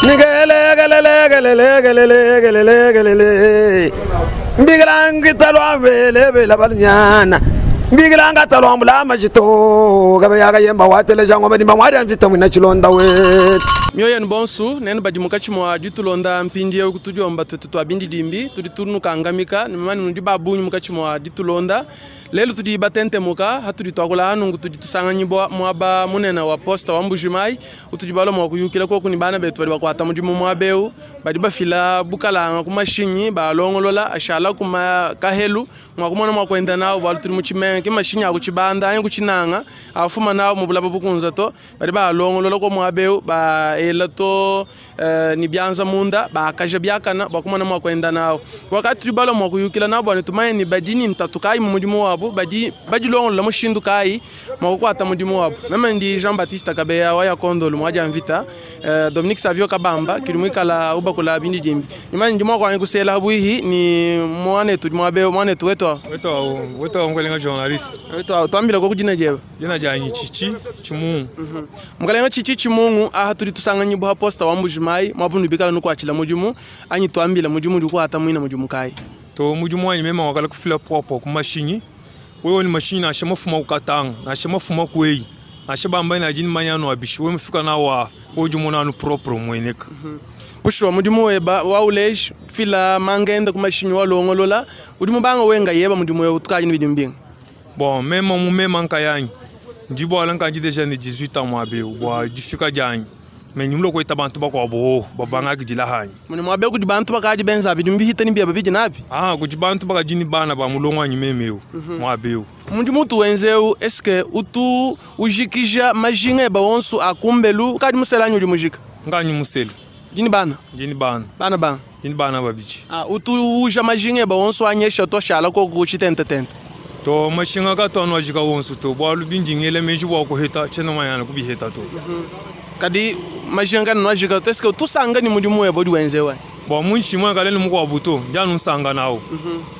Nikelekelekelekelekelekele mbikila ngitalwambelebela balunyana mbikila ngatalwambula majito kabe yemba wateleja ngoma dimba mwari mvita mwina chilonda wetu. Mioyo yenu bonsu nenu badi munkatshi mua ditulonda mpindieu kutudiomba twetu tua bindidimbi tudi tunukangamika ne mimani nudi ba bungi munkatshi mua ditulonda. Lelu tudi batentemuka hatudi tuakula nungu tudi tusanganyibwa muaba munene wa poste wa Mbujimayi utudi balua mua kuyukila koku ni bana betu badi bakuata mudimu muaba eu badi bafila bukalanga ku mashinyi balongolola ashala ku kahelu mua kumona mua kuenda nawu bualu tudi mu tshimenga ke mashinyi a ku tshibanda anyi ku tshinanga afuma nawu mu bulaba bukunza to badi balongolola ko muaba eu baela to ni bianza munda bakaja biakana bua kumona mua kuenda nawu. Wakati tudi balua mua kuyukila nabu bua ne tumanye ni badi ni ntatu kayi mu mudimu wabu, badi badilongolola mushindu kayi mua kukuata mudimu wabu. Meme ndi Jean Baptiste Kabeya wa Yakondolo mwa mvita, Dominique Savio Kabamba kidi muikala ubakula bindidimbi. Nimanye ndi mua kuanyi kusela bwihi ni mwanetu mwabe mwanetu wetu. Wetu wetu mukalenga journaliste. Wetu tuambila ko kujina jeba. Jina janyi Chichi Chimungu. Mukalenga Chichi Chimungu aha tuli tusanganyibwa posta wa Mbujimayi mwabundu bikala nukwachila mudimu anyi tuambila mudimu udi kuata mwina mudimu kayi. To mudimu wanyi mema wakala kufila propre ku mashinyi. Wewe ni mashinyi na shema fuma kukatanga, na shema fuma kueyi. Na sheba ambaye na jini manyano abishi. Wewe mfika na wa wewe jumona anu propre mweneka. Bushwa mudimu weba wa uleje fila mangenda ku mashinyi wa longolola udi mubanga wenga yeba mudimu wewe tukayi ni bidimu binga. Bon mema mu mema nkayanyi. Ndi bwala nkanji deja ni 18 ans mwabe bwa difika janyi. Me nyumlo ko itabantu bakwabo babanga kidila hanyi. Muni mwabe kudi bantu bakaji benza bidimu bihita ni biaba bidi nabi. Kudi bantu bakaji ni bana ba mulongo anyi memeu mwabe. Mudimu utu wenzeu eske utu ujikija majinga eba onsu akumbelu kadi musela anyi udi mujika? Nganyi musela. Dini bana? Dini bana. Bana bana. Dini bana babichi. Utu uja majinga eba onsu anyesha toshala ko kuchitente tente. To mashinga ka to anwajika wonsu to bwalu bindi ngele meji bwa kuheta chena mayana kubiheta to. Kadi majinga nwajika to eske tusanga ni mudimu webo udi wenzewa? Bwa munchi mwa kale ni mukwa buto njanu nsanga nawo.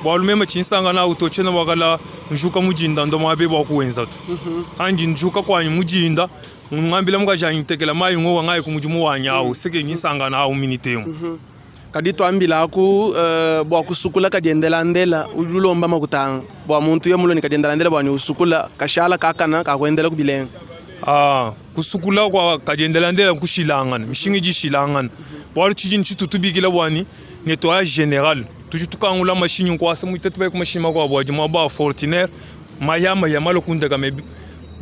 Bwalu mema chinsanga nawo to chena wakala njuka mujinda ndo mwabe bwa kuwenza to. Anji njuka kwanyi mujinda ngambila mukajanyi tekela mayi ngo wangaye ku mudimu wanyawo seke nyisanga nawo minitemu. Kadi twambila ku bwa kusukula kadiendela ndela ululomba makutanga bwa muntu ye muloni kadiendela ndela bwa ni usukula kashala kakana kakwendela kubilenga. Kusukula kwa kadiendela ndela kushilangana mishingi jishilangana bwa chijini chitutubikila bwani nettoyage général tuju tukangula machine kwa sa muitetu ba ku machine kwa bwa juma ba fortinaire mayama ya malokunda kame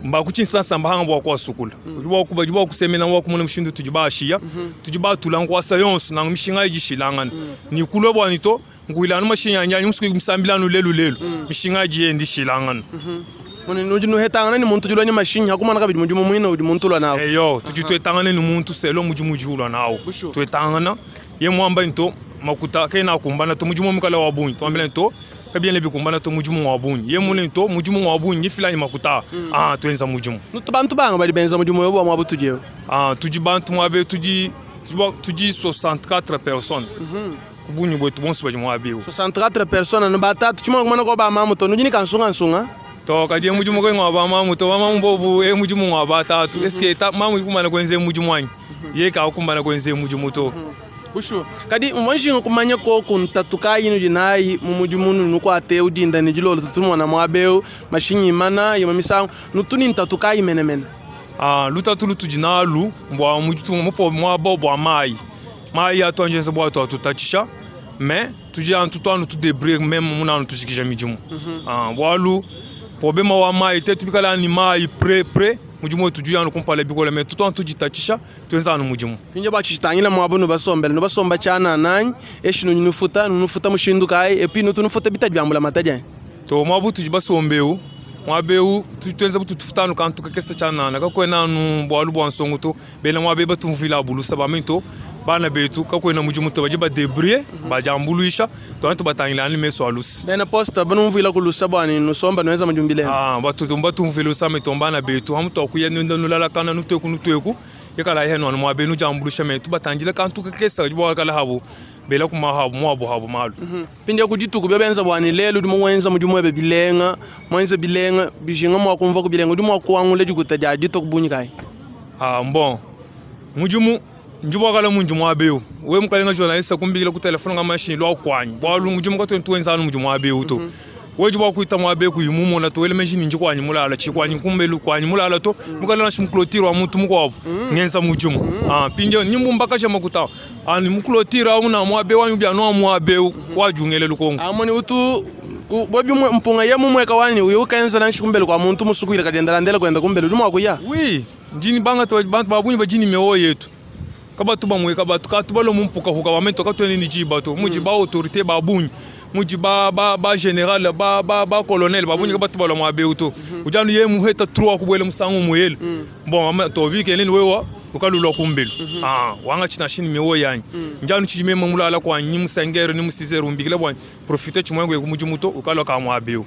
mba kuchinsansa mbahanga bwa kwa sukula. Bwa kuba bwa kusemena bwa kumona mushindu tujibashiya tujibatula kwa sayonso na mishinga yijishilangana ni kulwe bwa nito nguilana machine anya musuku msambila no lelu lelu mishinga jiyendi shilangana. Muni nuji nuhetangana ni muntu julwa ni machine hakumana kabidi mudimu mwino udi muntu lwa nawo. Eyo tuji twetangana ni muntu selo mudimu julwa nawo. Twetangana ye mwamba nto makuta kena kumbana to mudimu mukala wa bunyi twambela nto kabien lebi kumbana to mudimu wa bunyi ye mune nto mudimu wa bunyi ni fila ni makuta. Twenza mudimu. Nutu bantu banga bali benza mudimu yobo mwa butujeo. Tuji bantu mwa be tuji tuji 64 personnes. Kubunyi bwetu bonso baji mwa be. 64 personnes no batatu chimo kumana ko ba mamu to nujini kansunga nsunga. To kaje mudimu ko ngwa ba mamu to ba mamu bobu e mudimu ngwa ba tatu. Eske ta mamu kumana kwenze mudimu wanyi. Ye ka kumana kwenze mudimu to. Bushu kadi umwanjinga kumanya ko kuntatuka yinu dinayi mu mudimu nu kwa te udinda ni dilolo tutumona mwabeu mashinyi mana yoma misango nutuni ntatuka yimenemene. Lutatu lutujinalu mbwa muditu mupo mwabo bwa mai. Mai atwanjenza bwa to tutachisha mais tuji antu tu débrouiller même muna tujikija midimu. Bwalu problème wa mai te tubikala ni mai pré pré mudimu tuju yanu kumpala bikola mais tout antu jitachisha twenza anu mudimu. Kinje ba chitangila mwabo no basombela no basomba chana nanyi eshi no nufuta nufuta mushindu kai epi no tunufuta bitaji byambula mataja. To mwabo tuji basombeu mwabeu twenza butufuta no kantu kakesa chana na kakwena nu bwalu bwa nsongo to bela mwabe batumvila bulusa ba minto bana betu kakwena mudimu to baje ba débrouiller ba jambuluisha to antu batangila ni meso alusi. Bena posta banumvila kulusa bwani nusomba nweza majumbile. Batu batumvila usame to bana betu hamuto kuya nenda nulala kana nutweku nutweku yakala heno no mwabe nu jambulusha metu batangila kantu kakesa bwa kala habo bela kuma habo mwabo habo malu. Pindi kujituku bya benza bwani lelu di mwenza mudimu ebe bilenga mwenza bilenga bijinga mwa kumva ku bilenga di mwa kuangule dikuta dia dito kubunyi kai. Bon mudimu Ndi bwakala mundi mwabeu we mukalenga journaliste kumbikila ku telefone nga mashini lwa kwanyi bwalu mudimu katwe tuwenza anu mudi mwabeu to weji bwakuita mwabeu kuyimumona to wele mashini nji kwanyi mulala chikwanyi kumbelu kwanyi mulala to mukala na shimklotiro wa muntu mukwabo ngenza mudimu pinjo nyimbu mbakasha makuta ani muklotiro au na mwabeu wanyu bya no mwabeu wajungele lukongo amoni utu bobi mpunga ye mumweka wani uyu ukaenza nanshi kumbelu kwa muntu musukuile kadiendela ndela kwenda kumbelu luma kuya oui njini banga to bantu babunyi bajini mewo yetu kabatu bamwe kabatu katubalo mumpuka huka bamento katweni ni jiba to muji ba autorité babunyi muji ba ba ba général ba ba ba colonel babunyi kabatu balo mwabe to ujanu ye muheta trois kubwele musango muyele bon ama to bike leni wewa ukalulwa kumbelu wanga china shini mewo yanyi njanu chijime mulala kwa nyi musengero ni musizeru mbikile bwa profiter chimwengo kumuji muto ukalwa ka mwabe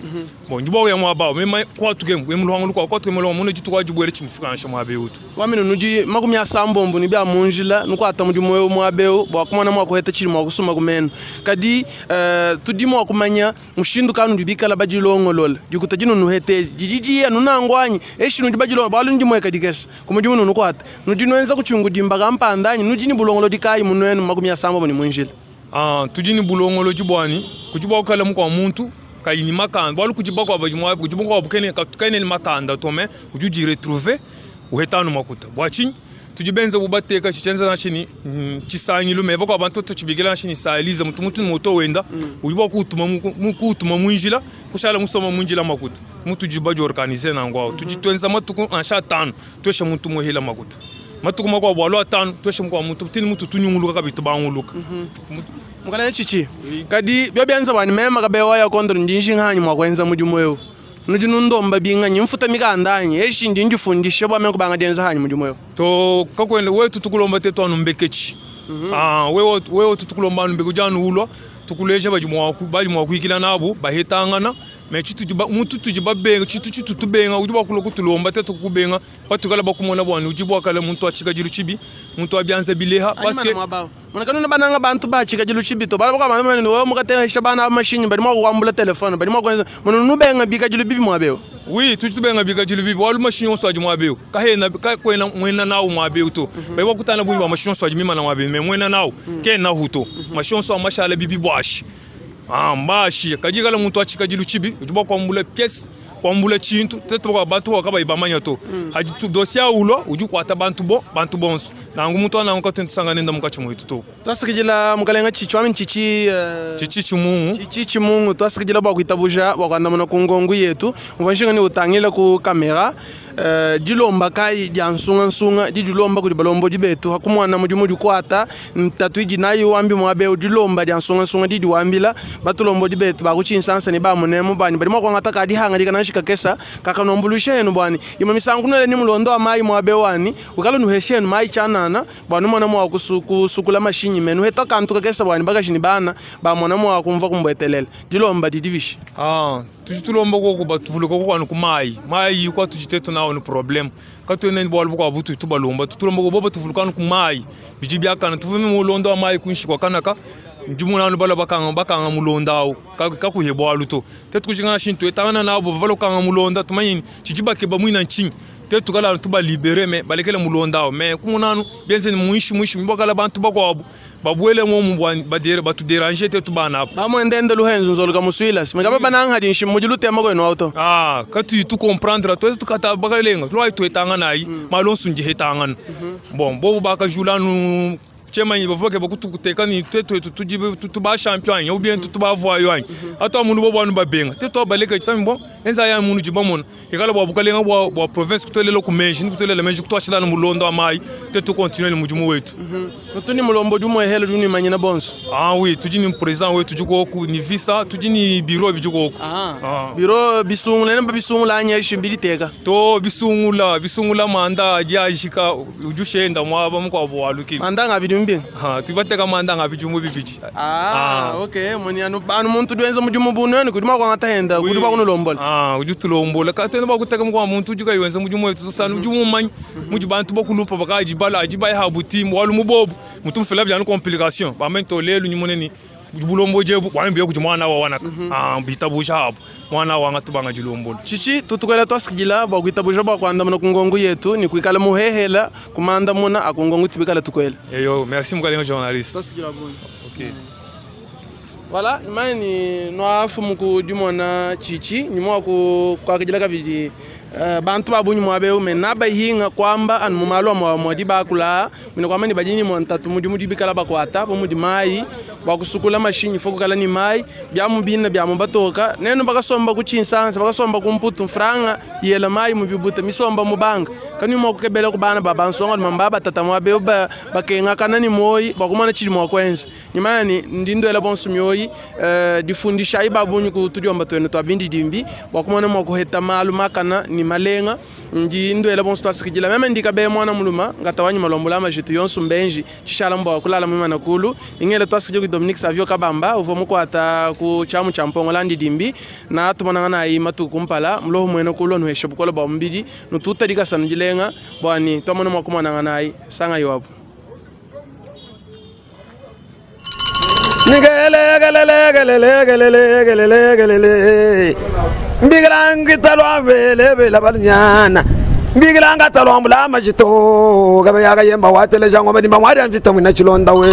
bon njibo ya mwaba mema kwa tuke mwe kwa tuke mwe muno jitu kwa jibwele chimufukansha mwabe utu wamino nuji makumi asambombo ni bya munjila nukwata mudi moyo mwabeo bwa kumana mwa kuheta chili mwa kusuma kumeno kadi tudi mwa kumanya mushindu kanu ndibikala bajilongolola dikuta jino nuhete jijiji anu nangwanyi eshi nudi bajilongo balu ndi mweka dikesa kumudi unu nukwata nudi nwenza kuchungu dimba kampandanyi nudi ni bulongolo dikayi munwenu makumi asambombo ni munjila tudi ni bulongolo jibwani kujibwa kala mukwa muntu kayini makanda bwalu kujiba kwa bajimwa kujiba kwa bukene katukene ni makanda to me ujuji retrouver uhetanu makuta bwachinyi tujibenza bubateka chichenza na chini chisanyilu meba kwa bantu tuchibigela na chini sailiza mutu mutu moto wenda uliba kutuma mukutuma mwinjila kushala musoma mwinjila makuta mutu jibaji organize na ngwao tujitwenza matuku ansha tano twesha muntu muhila makuta matuku makwa bwalo atano twesha mukwa muntu tini mutu tunyunguluka kabitu banguluka mukana chichi kadi byobyanza bani mema kabewa ya kondro ndinji nganyi mwakwenza mudimu ewu nudi nundomba binganyi mfuta mikandanyi eshi ndi ndifundishe bwa mengo banga denza hanyi mudimu ewu to kakwenda wetu tukulomba tetu anu mbekechi wewe wewe tukulomba anu mbekuja anu ulwa tukuleja baji mwaku baji mwakuikila nabo bahetangana me chitu mutu tujiba benga chitu chitu tubenga ujiba kulo kutulomba tetu kubenga patukala bakumona bwana ujibwa kala muntu achika jilu chibi muntu abyanze bileha parce que mwana bananga bantu bachika jilu chibi to bala kwa mwana wewe mukatesha bana mashini bali mwa kuambula telefone bali mwa kwenza mwana nubenga bika jilu bibi mwabeo oui tutubenga bika jilu bibi walu mashini onso aji mwabeo kahena ka kwena mwena nawo mwabeo to baiwa kutana bunyi wa mashini onso aji mima na mwabeo me mwena nawo ke na huto mashini onso amashala bibi bwashi mbashi kajikala muntu achika jilu chibi ujiba kwambula pièce kwambula chintu tetu kwa bantu wakaba ibamanya to haji tu dossier ulo uji kwata bantu bo bantu bonso nangu muntu anangu katuntu sanga nenda mukachi muitu to twasikijila mukalenga chichi wami chichi chichi chimungu chichi chimungu twasikijila bwa kuitabuja bwa kwandamana ku ngongo yetu mvanshinga ni utangila ku kamera dilomba kai dia nsunga nsunga di dilomba kudi balombo dibetu hakumwana mudimu dikwata ntatu idi nayi wambi mwabe dilomba dia nsunga nsunga di diwambila batulombo dibetu bakuchinsansa ni bamunemo bani bali mwakwangata kadi hanga dikanashika kesa kakanombulushenu bwani ima misangu nele ni mulondo amayi mwabe wani ukalo nuheshenu mayi chanana bwani mwana mwa kusukula mashinyi menu heta kantu kakesa bwani bakashini bana ba mwana mwa kumva kumbwetelela dilomba didivishi tujitulomba koko batuvuluka koko anu kumayi mayi kwa tujitetu nawo ni problem katwene bwalu bwa butu tubalomba tutulomba ko boba tuvuluka anu kumayi biji byakana tuvume mulondo wa mayi kunshikwa kanaka ndimuna anu bala bakanga bakanga mulonda awo kakuhe bwalu to tetu kushinga shintu etangana nabo bavalo kanga mulonda tumanyini chijibake bamwina nchinyi tetu kala tuba libere me balekele mulonda awo me kumunanu bienze muishi muishi mbakala bantu bakwabo babwele mo mu badere batu déranger tetu bana bamwendende luhenzo nzoluka muswila simekaba bananga hadinshi mujilute makwenu auto katu tu comprendre to tukata bakalenga lwa tu etanga nayi malonsu nji hetangana bon bobo bakajulanu chemanyi bavuke bakututeka ni tetu tujibe tuba champion ou bien tuba voyou anyi ato munu bobo anu babenga tetu abaleka tsami bon enza ya munu jibamona ikala bwa bukalenga bwa bwa province kutolela ku menji kutolela menji kutwashila no mulondo amayi tetu continue ni mujumu wetu tuni mulombo jumwe helo juni manyina bonso oui tujini president wetu juko ku ni visa tujini bureau bijuko ku bureau bisungula ne bisungula anya shimbili teka to bisungula bisungula manda ajika ujushenda mwaba mukwa bwaluki manda ngabi tubateka manda ngabi jumu bibiji okay moni anu anu muntu dwenza mujumu bunweni kudima kwa ngatahenda kudima kunulombola ujutulombola katena bakuteka mukwa muntu ujuka yenza mujumu wetu sosana ujumu manyi muju bantu bakulupa bakajibala ajiba habuti walu mubobo mutu mfela bya complication bamento lelu nyimoneni Bulombodi ebu bwami buye kudi mwana wa wanaka. Bitabuja abu mwana wanga tubanga dilombolo. Chichi tutukwela twasikila bwa kuitabuja bwa kuandamana ku ngongo yetu ni kuikala muhehela kumandamuna akungongo tubikala tukwela. Eyo, merci mukalenga journaliste. Twasikila bungi. Okay. Voilà, imani nwafumu ku dimona chichi nyuma ku kwakidila kabidi bantu babunyi mwabeu me nabahinga kwamba anu mumalu amwa mwadi bakula mine kwamba ni badini mwa ntatu mudi mudi bikala bakwata bo mudi mai bakusukula mashinyi fo kukala ni mai bya mubina bya mubatoka nenu bakasomba ku chinsansa bakasomba ku mputu franga yela mai mu bibuta misomba mubanga kani mwa kukebela ku bana babansonga mamba batata mwabeu ba bakenga kana ni moyi bakumana chili mwa kwenza nyimani ndindwela bonso myoyi difundisha ibabunyi ku tudiomba twenu twabindi dimbi bakumana mwa kuheta malu makana ni malenga ndi ndwela bonso twasikijila meme ndikabe mwana muluma ngatawanyi malombola majitu yonso mbenji chishala mbwa kulala mwimana kulu ingele twasikije ku Dominique Savio Kabamba uvo mukwata ku chamu cha mpongo landi dimbi na tumonanga nayi matuku kumpala muloho mwene kulo nuhesha bukola bwa mubidi nututa dikasanu jilenga bwani twamona mwakumonanga nayi sanga iwapo. Nigelegelelegelelegelelegelele. Mbigilangitalwambelebela balinyana mbigilangatalwambula majito gabe yaga yemba wateleja ngoma dimba mwari amvita mwina chilonda we.